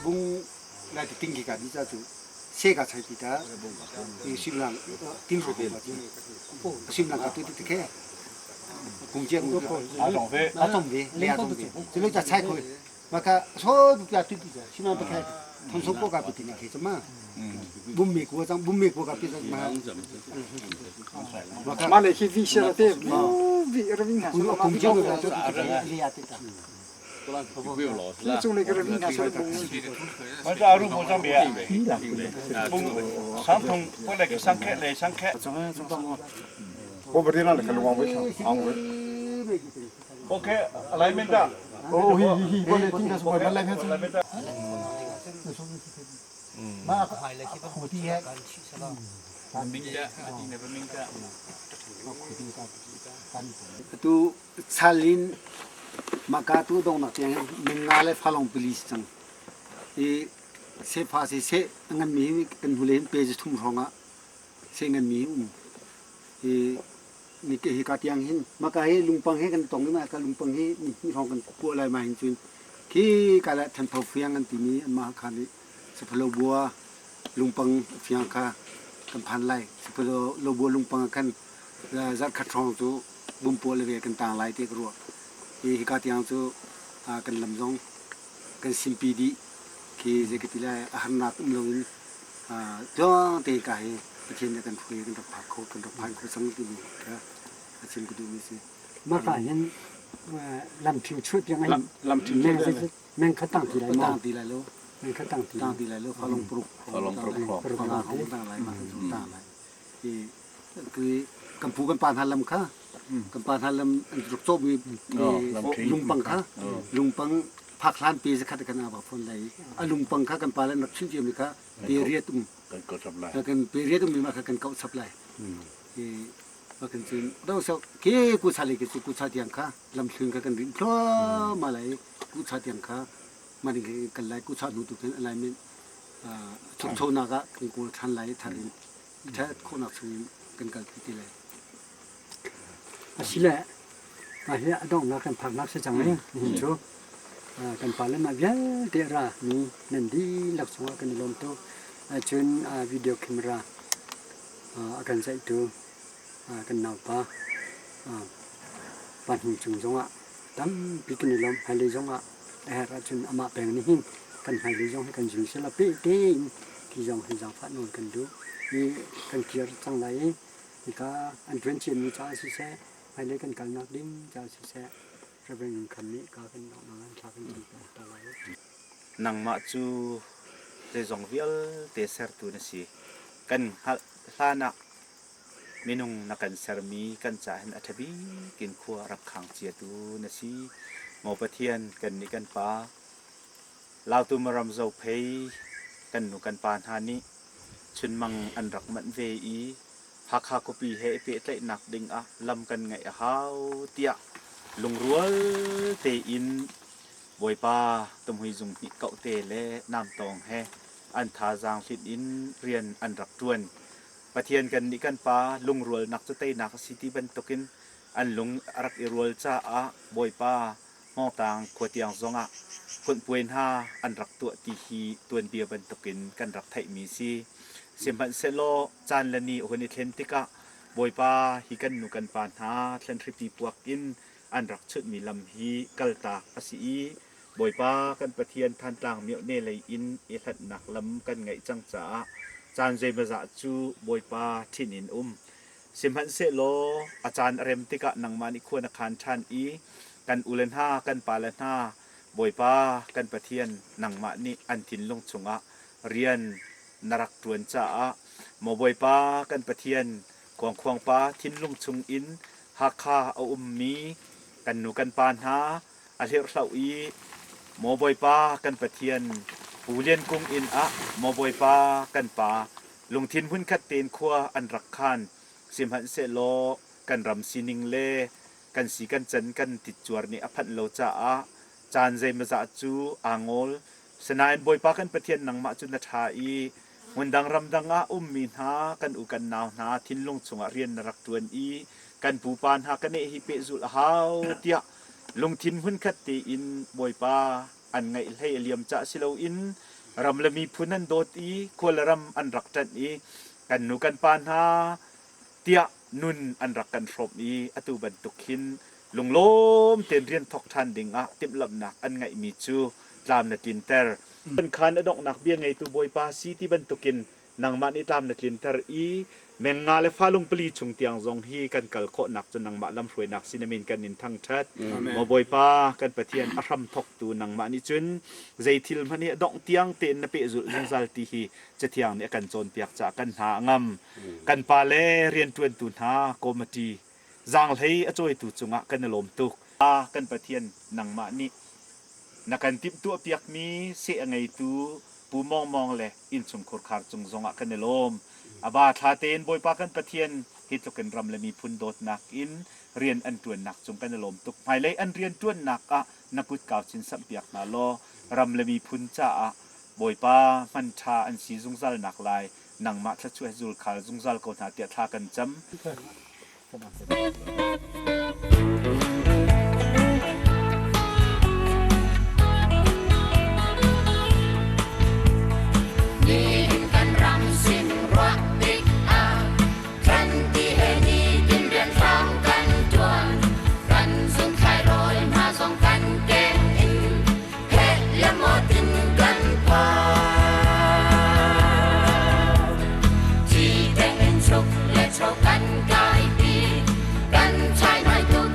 Bung lai ti ting ki ka di cha chu se ka chai ti ta i simlang tin ro ko ba simlang ka tu ti ke kung che ngu A tong ve. A tong ve le a tong ve chu le cha chai khoi ma ka so bu pya tu ti cha simlang pa khe thong so ko ka pi ti ni khe chama bum me ko chang bum me ko ka pi cha ma Ma le hi vi se la te vi raving ha kung che ngu ka tu ti le ya ti ta. Cung le ka raving ha sa bung. Ma cha aru bo chang bia. Bung sang thong ko le ke sang khe le sang khe. Bo bari na le ka luang ve ang ve. Okay, alignment da. Oh hi hi hi bo le ting ka so ba lai phe. Alignment da. Ma khu ti he. Atu Chalin maka tu dongnak tiang hin minga le falong police cang. I sefa si seh a nganmi hi kan hnulei hin page thum hrawng ah seh nganmi hi um. I ni ke hi ka tiang hin maka hi lungpang he kan tong i maka lungpang hi ni hnih hrawng kan puah lai ma hin cun khi ka le thenpho fiang an timi anmah kha nih saphalo bua lungpang fiang kha kan phan lai. Saphalo bua lungpang ah khan zarhkhat hrawng cu bumpuah le ve kan tang lai ti ka ruah. Hi hika tiang cu kan lam zong kan simpi dih khi zei ka ti lai a harnak um loin tluang tein ka hi Pathian nih a kan hruai kan rak phak kho kan rak phan kho cang timi kha a chim ka duhmi si. Mah ka hin lamṭhing chuah tiang hin meng kha tang ti lai maw? Tang ti lai lo. Meng kha tang ti tang ti lai lo. Falong paruk. Falong paruk. Paruk tang lai ma tang lai. Kan pu kan pa hna lam kha kan pa hna lam an rak cawhmi lungpang kha lungpang phak hlan pe zakhat kan aba phone lai a lungpang kha kan pa le rak chim ciami kha pe riat um kan kau chap lai kan pe riat um mi ma kha kan kau chap lai ma kan cun do so ke ku cha le ke chu ku cha tiang kha lam thlung kha kan rin thlo ma lai ku cha tiang kha ma ding kan lai ku cha nu tu kan alignment chok cho nak ah kan kawl than lai thar in ṭhat khawhnak chungin kan kalpi ti lai. Asile mah hi a donghnak kan phaknak si cang i nihin cu kan pa le mah vialte ra mi nan dihlak cungah kan i lawm tuk. Cun video camera a kan zaihtu kan naupa pa Hnin Cung zongah tampi kan i lawm. Hmailei zongah a herh ahcun amah peng nih hin kan hmailei zong hi kan zul selaw peh tein ti zong hi zaangfah nawl kan duh i kan kir cang lai i hika an ṭuan ciami caah siseh hmailei kan kalnak ding caah siseh Reverend Ngun Kham nih ka kan donghnak an thla kan cam ta lai. Nangmah cu zeizong vialte sertu na si. Kan hngalh hlanah Minung na kan sermi kan caah hin a ṭha bik in khua rak khang ciatu na si. Maw Pathian, kannih kan Pa, Lautu Maram Zophei kan nu kan pa hna nih chunmang an rak manh ve i Hakha khuapi he i pehtlaihnak ding ah lam kan ngeih a hau tiah lungrual tein Bawipa tumhui zung hnih kohte le namtawng he an thazaang hlinh in rian an rak ṭuan. Pathian kannih kan Pa lungrualnak cu teinak a si ti bantukin an lung a rak i rual caah Bawipa Hmawngtlang khua tiang zongah phunhpuai hna an rak tuah ti hi tuanbia bantukin kan rak theihmi si. Sihmanhsehlaw caan le ni a hun i thlen tikah Bawipa hi kan nu kan pa hna thlenhripi puak in an rak chunhmi lam hi kaltak a si i Bawipa kan Pathian Thantlang miohne lei in i hlatnak lam kan ngeih cang caah caan zeimawzah cu Bawipa ṭhin in um. Sihmanhsehlaw a caan a rem tikah nangmah nih khua na khaan ṭhan i kan ule hna, kan pale hna, Bawipa kan Pathian nangmah nih an thinlung chungah rian na rak ṭuan caah maw Bawipa kan Pathian Khuangkhuangpa thinlung chungin Hakha a ummi kan nu kan pa hna a hlirhloh i Maw Bawipa kan Pathian Pu Lian Kung inn ah Maw Bawipa kan pa lungthin hmunkhat tein khua an rak khan sihmanhsehlaw kan ram sining le kan si kan can kan titcuar nih a phanh lo caah caan zeimawzah cu aa ngawl. Sinain Bawipa kan Pathian nangmah cu na ṭha i hmundang ramdang ah ummi hna kan u kan nau hna thinlung chungah rian na rak ṭuan i kan pupa hna ka neh hi pehzulh a hau tiah lungthin hmunkhat tein Bawipa An ngeih hlei a liam cah si loin ram le miphun an dawt i khua le ram an rak ṭanh i kan nu kan pa hna tiah nun an rak kan hrawmh i atu bantuk hin lunglawm tein rian thawk ṭhan ding ah timhlamhnak an ngeihmi cu tlam na tlinter. Kan khaan a donghnak bia ngeitu Bawipa si ti bantukin nangmah nih tlam na tlinter i mengnga le falung pali chung tiang zong hi kan kal khawhnak cu nangmah lamhruainak sin amin kan in thangṭhat. Maw Bawipa kan Pathian a hram thawktu nangmah nih cun zei thil hmanh hi a dongh tiang tein na pehzulh zungzal ti hi Cathiang nih a kan cawnpiak caah kan hna a ngam. Kan pa le rianṭuantu hna committee zaanghlei a cawitu cungah kan i lawm tuk. Kan Pathian nangmah nih na kan timhtuahpiakmi seh a ngeitu Pu Mawng Mawng le innchungkhur khar cung zongah kan i lawm. A ba thla tein Bawipa kan Pathian hi tluk in ram le miphun dawtnak in rian an ṭuannak cung kan i lawm tuk. Hmailei an rian ṭuannak ah na kut kau chin samhpiak hna law ram le miphun caah Bawipa hman ṭha an si zungzal nak lai nangmah thluachuah zulkhal zungzal ko hna tiah thla kan cam. Nihin kan ram sin ruah tik ah thlan ti he nitin rian hrang kan ṭuan. Kan zun thlai rawl hna zong kan keng in heh le maw tin kan phan. Thi tein chuk le cho kan kai pi, kan chai nai tuk.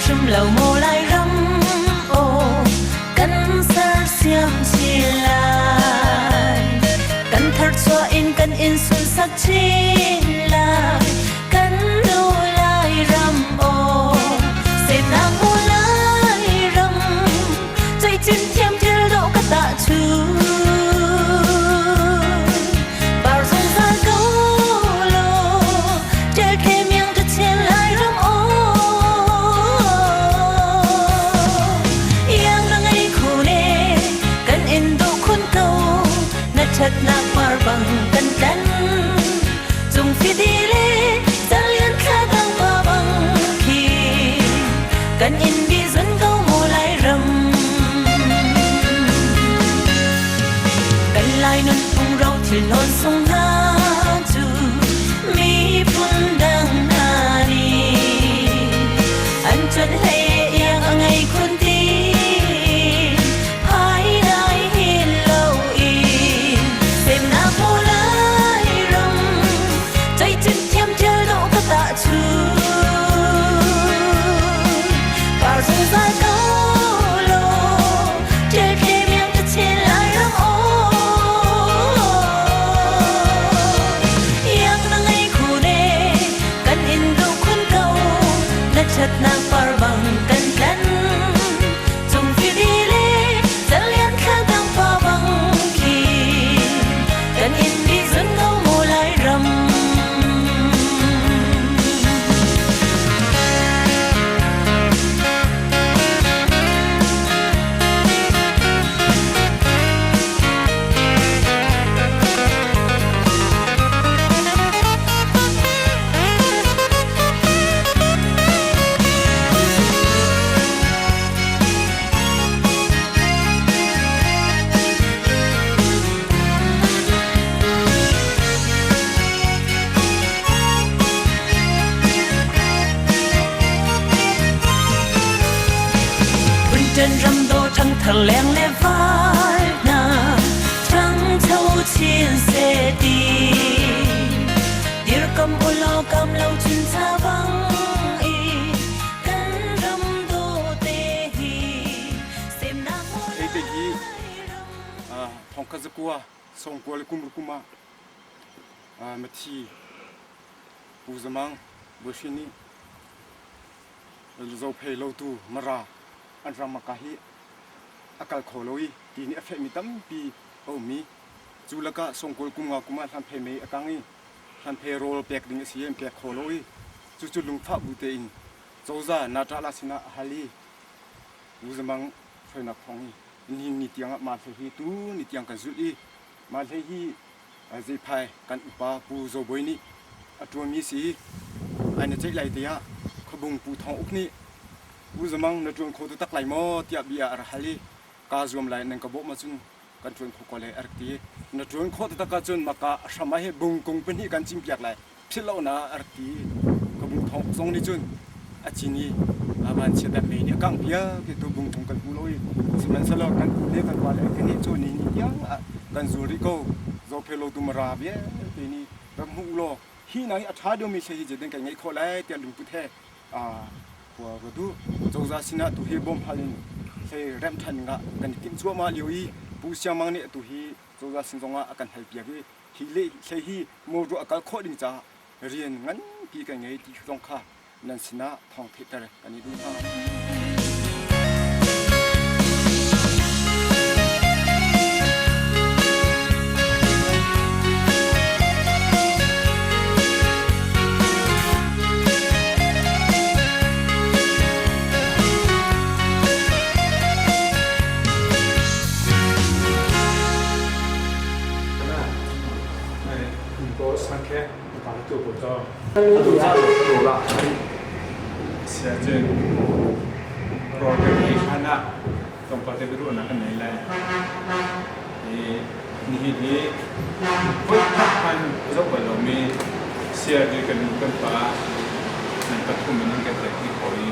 hrim lo maw Lairam aw kan sersiam chin lai. Kan tharchuah in kan in sunsak chin lai. Kan nu Lairam aw semnak maw Lairam Ceicin thiam thil dawh ka tah chun. Par zungzal ko law, ṭel the miang ka chen lai ram aw. Iang na ngei khu ne, kan in duh khun ko, na ṭhatnak par bang kan tlan. Cung fidi le calian thla dang pa bang khi, kan in di zun ko mu lai ram. Kan lai nunphung ro thil hlawn sung hna cu miphun dang hna nih an cuanh hlei iang a ngei khun ti phai dai hin lo in semnak mu lai ram ceicin thiam thil dawh ka tah chu par zungzal ko law ṭil the miang ka chin lai ram aw iang na ngei khu ne kan in duh khun ko na ṭhatnak par bang kan tlan cung fidi le calian thla dang pa bang khi kan in di zun ko mu lai ram. Britain ram do ṭhangthar leng le val hna ṭhangcho chin seh ti dirkam ulaw kam lo chin ca bang i kan ram dawte hi semnak mu Hei hi thongkha zakua songkua le kum kuma mathi Pu Zamang Buaihri nih Zophei Lotu Mara an ram ah ka hi a kal kho lo i ti nih a fehmi tampi a um i cu lakah songkawl kum nga kum ah hlanphei mei a kang i hlanphei rawl pek ding a si i an pek kho lo i cucu lungfah bu tein cozah Natala sinah a hal i Pu Zamang hruainak thawng i nihin ni tiangah mah hlei hi tu ni tiang kan zulh i mah hlei hi Zeiphai kan upa Pu Zo Bawi nih a ṭuanmi si i ai na ceih lai te ah Khuabung Pu Thawng Uk nih Pu Zamang na ṭuan kho taktak lai maw tiah bia a rak hal i kaa zuam lai nan ka bawmh ahcun kan ṭuan kho ko lai a rak ti. Na ṭuan khawh taktak ahcun maka a hram ah hi bungkung pahnih kan cinpiak lai philh lo na a rak ti. Khuabung Thawng Uk zong nih cun a cin i a vanchiat ah mei nih a kangh piak i tu bungkung kan hmu lo i sihmanhsehlaw kan pu le kan pa le kan nih cu ni ni tiang ah kan zul rih ko. Zophei lo tu Mara vialte nih rak hmu u law hi hna hi a ṭha deuhmi hlei hi zeitin kan ngeih khawh lai tiah lungput he khua ruat u. Cozah sinah tu hi bawmh hal in hlei remh ṭhan dingah kan i timh cuahmah lio i Pu Siang Mang nih atu hi cozah sin zongah a kan halpiak i hi hlei hi mawṭaw a kal khawh ding caah rian nganpi kan ngei ti zong kha nan sinah thawng theihter kan i duh hna. Siacun rawl kan ei hlan ah tlawmpal te biaruahnak kan nei lai. Nihin hi voikhat hmanh zoh bal lomi CRD kan nu kan pa nan pathum in an kan telpi khawh i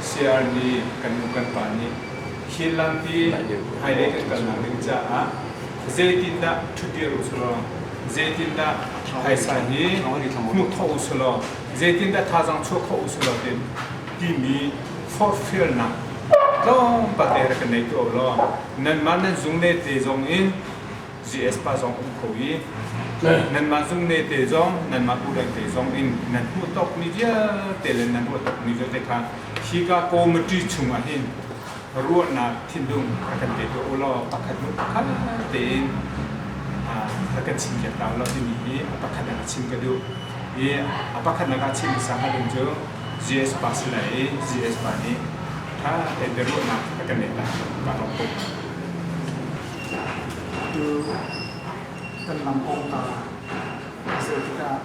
CRD kan nu kan pa nih hi lampi hmailei kan kalnak ding caah zeitindah ṭhutdir usulaw zeitindah phaisa hi hmuh khawh usulaw zeitindah thazaang chuah khawh usulaw timi Forhfialnak tlawmpal te rak kan nei tuah law nanmah nan zung ne te zong in GS pa zong um kho i nanmah zung ne te zong nanmah bu dang te zong in nan hmuh tawkmi vialte le nan ruah tawkmi vialte kha hika committee chungah hin ruahnak thinlung rak kan pe tuah u law pakhat hnu pakhat tein rak kan chim piak ta u law timi hi a pakhatnak a chim ka duh i a pakhatnak ah chim hmasa hnga ding cu GS pa si lai i GS pa nih ṭha tein biaruahnak a kan neih lai ka lawm tuk. Tu kan lam kongka zei tikah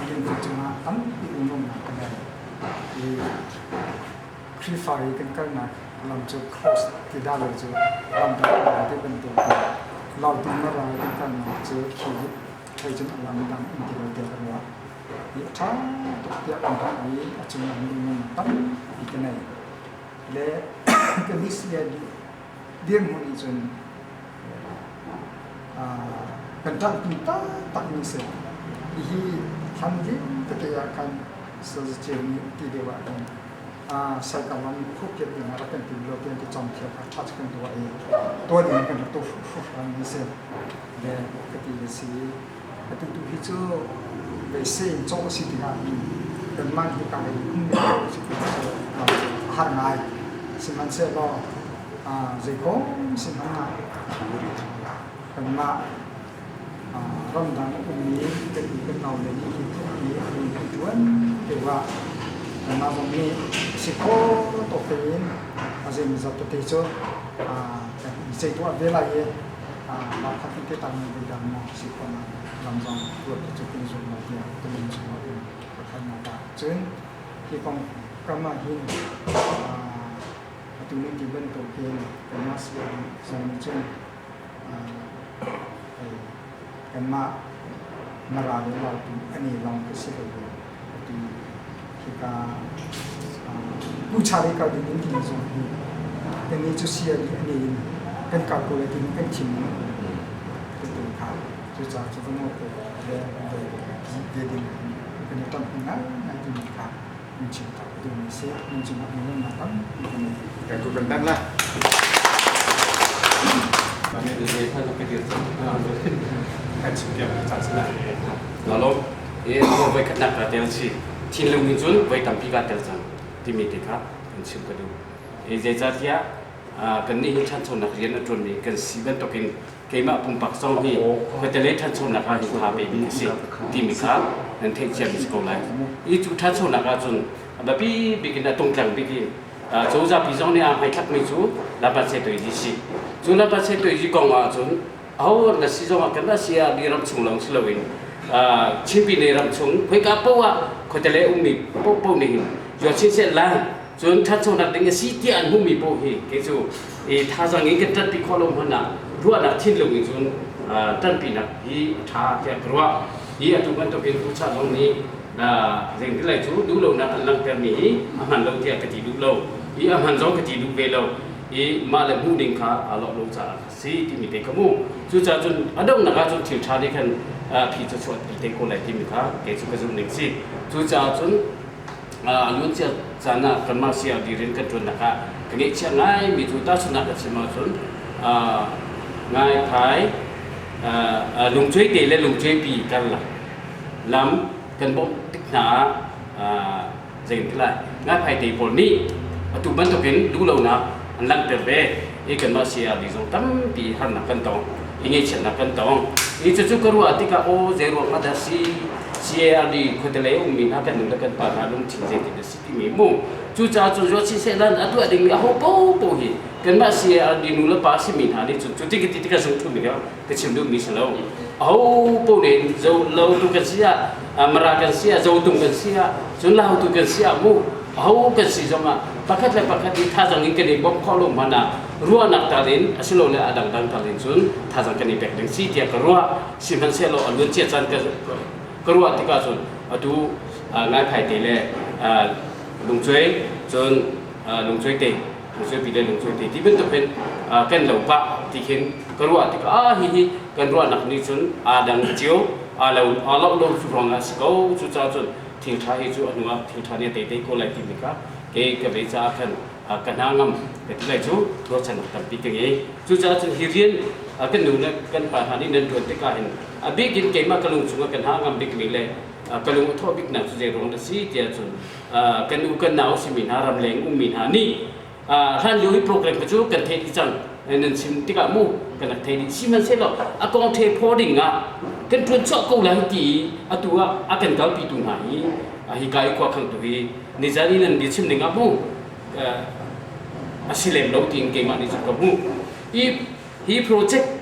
lungput cungah tampi umnak ka nei. I Khrihfa i kan kalnak lam cu cross ti dah lo cu lam dang a ti bantuk Lautu Mara kan kalnak cu khi thei cun a lam dang um ti lo tiah ka ruah. I a ṭha tuk tiah kan hmuh i a cungah minung tampi ka nei. Le kan hi dirhmun nih cun kan ṭahpi taktakmi si. Hihi thlam vialte ah khan sazaceu nih ti deuh ah hin saikar lam khuhpiat ding ah rak kan tim lo tiang ti cawm thiam kha ṭha kan tuah i tuah ding kan rak tuah hruhruami si. Le ka ti a si. Atu tu hi cu beisei in cawh a si tikah hin kanmah hi ka lei phung si ti cu a har ngai. Sihmanhsehlaw zeikom si hmanh ah kanmah ramdang ummi kan u kan nau le nih hi tluk i a rian kan ṭuan deuh ah kanmah zong nih si khawh tawk tein a zeimawzat tete cu kan i ceihtuah ve lai i mah khat te tang ve dang maw si khawhnak lam zong ruat cu kan zuam lai tiah ka lung chungah in pakhatnak ah cun hi kong kam ah hin atu nan ti bantuk hin kanmah zong nih cun kanmah Mara le Lautu an i long ka si lo atu hika Puchari kal ding in timi zong hi kannih cu sia nih an in kan kal ko lai timi kan thim tu kha cucaah cu va nawl ko le ve ding kan i ṭamh ngai ngai timi kha min chim tak duhmi si min cungah minung na tampi kan Kan ku kan dan lah. Kan chim piak mi caan si Lalo e voi khatnak ka tel si thinlung in cun voi tampi ka tel cang timi te kha kan chim ka duh. E zeicahtiah kan nih hi ṭhanchonak rian a ṭuanmi kan si bantukin keimah pumpak zong hi khuatelei ṭhanchonak ah hin tha pemi ka si timi kha nan theih ciami si ko lai. I cu ṭhanchonak ahcun a biapi bik in a tungtlang bik in cozah pi zong nih aa hmaithlakmi cu Labatse Toizi si. Cu Labatse Toizi kong ahcun aho na si zong ah kan si ah mi ram chung lawng si loin Chin Pyine ram chung khoika paoh ah khuatele ummi paohpaoh nih hin zual chinchin lai cun ṭhanchonak ding a si tiah an hmuhmi paoh hi kei cu i thazaang in kan ṭanpi khawh lo hmanh ah ruahnak thinlung in cun ṭanpinak hi a ṭha tiah ka ruah. Hi atu bantukin Pu Cha zong nih zeingtilai cu duhlonak an langhtermi hi a hman lo tiah ka ti duh lo. I a hman zong ka ti duh ve lo. I mah le hmuh ding kha aa lawh lo caah a si timi te kha mu. Cucaah cun a donghnak ah cun thil ṭha nih khan phi cu chuahpi te ko lai timi kha kei cu ka zumh ning si. Cucaah cun a luancia caan ah kanmah CRD rian kan ṭuannak ah ka ngeihchiah ngaimi cu tahchunhnak ka chim ahcun ngai phai lungcuai te le lungcuai pi karlak lam kan bawmh tik hna ah zeitin lai ngai phai te pawl nih atu bantukin duhlonak an langhter ve i kanmah CRD zong tampi harnak kan tong i ngaihchiatnak kan tong i cucu ka ruah tikah aw zei ruang ah dah si CARD khuatelei a ummi hna kan nu le kan pa hna lungthin zeitin a si timi mu. Cucaah cun ruat siseh lan a tuah dingmi aho paohpaoh hi kanmah CARD nu le pa simi hna nih cun cu ti ka ti tikah zung thumi kha ka chim duhmi si lo. Aho paoh nih zo lo tu kan si ah Mara kan si ah Zotung kan si ah cun Lautu kan si ah mu aho kan si zong ah pakhat le pakhat i thazang in kan i bawmh khawh lo hmanh ah ruahnak tal in asilole a dangdang tal in cun thazang kan i pek ding si tiah ka ruah. Sihmanhsehlaw a luancia caan ka ruah tikah cun atu Ngaiphai te le Lungcuai cun Lungcuai te Lungcuai pi le Lungcuai te ti bantuk hin kan lo pah ti khin ka ruah tikah ah hihi kan ruahnak nih cun aa dang cio aa lo aa loh lo ruangah a si ko. Cucaah cun thil ṭha hi cu a hnu ah thil ṭha nih a tei te ko lai timi kha Ke ka ve caah khan ka hna ngam ka ti lai cu ruahchannak tampi ka ngei. Cucaah cun hi rian kan nu le kan pa hna nih nan ṭuan tikah hin a bik in keimah ka lung chungah ka hna ngam bikmi le ka lung a thawh biknak cu zei ruang dah si tiah cun kan u kan nau simi hna ramleng ummi hna nih hlan lio i program kha cu kan theih dih cang nan chim tikah mu kan rak thei dih sihmanhsehlaw a kong the phaw ding ah kan ṭuan chuah ko lai ti i atu ah a kan kalpitu hna hi hika i khua khangtu hi nizan i nan biachim ning ah mu a si lem lo tiin keimah nih cun ka hmuh. Hi project